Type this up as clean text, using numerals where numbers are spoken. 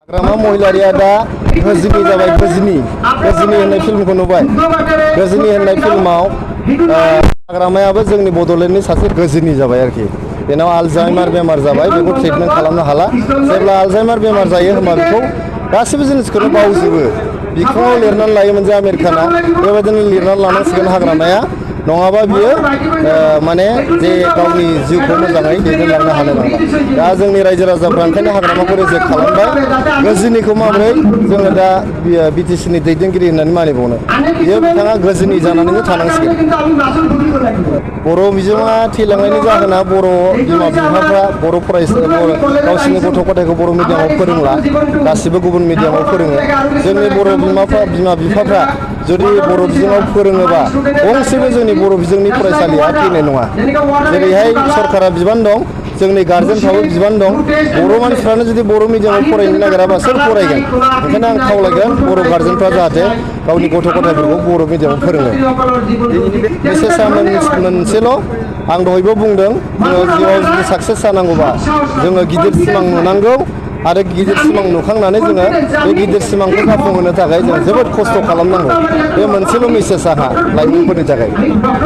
हाग्रामा महिलारिया दा गजनी जाबाय गजनी होननाय फिल्मखौ नुबाय। गजनी होननाय फिल्माव हाग्रामायाबो जोंनि बड'लेण्डनि सासे गजनी जाबाय आरोखि। बेनाव आलजाइमार बेमार जाबाय, बेखौ ट्रिटमेन्ट खालामनो हाला। जेब्ला आलजाइमार बेमार जायो होमबा बेखौ गासिबो जिनिसखौनो बावजोबो। बिखुङाव लिरनानै लायोमोन जे आमिर खाना, बेबायदिनो लिरनानै लानांसिगोन हाग्रामाया, नङाबा बियो माने जे गावनि जिउखौ मोजाङै दैदेनलांनो हानाय नङा। दा जोंनि रायजो राजाफ्रा ओंखायनो हाग्रामाखौ रिजेक्ट खालामबाय। गजनीखौ माबोरै जोङो दा बिटिसिनि दैदेनगिरि होननानै मानिबावनो? बियो बिथाङा गजनी जानानैनो थानांसिगोन। बर' बिजोङा थैलांनायनि जाहोना बर' बिमा बिफाफ्रा बर' फरायसा गावसिनि गथ' गथायखौ बर' मिडियामाव फोरोंला, गासिबो गुबुन मिडियामाव फोरोङो। जोंनि बर' बिमा बिफाफ्रा जुदि बर' बिजोङाव फोरोङोबा गंसेबो जोंनि बर' बिजोंनि फरायसालिया थैनाय नङा। जेरैहाय सरकारा बिबान दं, जोंनि गार्जेनफ्राबो बिबान दं। बर' मानसिफ्रानो जुदि बर' मिडियामाव फरायनो नागिराबा सोर फरायगोन? ओंखायनो आं खावलायगोन बर' गार्जेनफ्रा जाहाथे गावनि गथ' गथायफोरखौ बर' मिडियामाव फोरोङो। मेसेजआ मोनसेल', आं दहायबो बुंदों, जोङो जिउआव जुदि साक्सेस जानांगौबा जोङो गिदिर सिमां नुनांगौ आरो गिदिर सिमां नुखांनानै जोङो बे गिदिर सिमांखौ जाफुंहोनो थाखाय जों जोबोद खस्थ' खालामनांगौ। बे मोनसेल' मेसेज आंहा लाइमोनफोरनि थाखाय।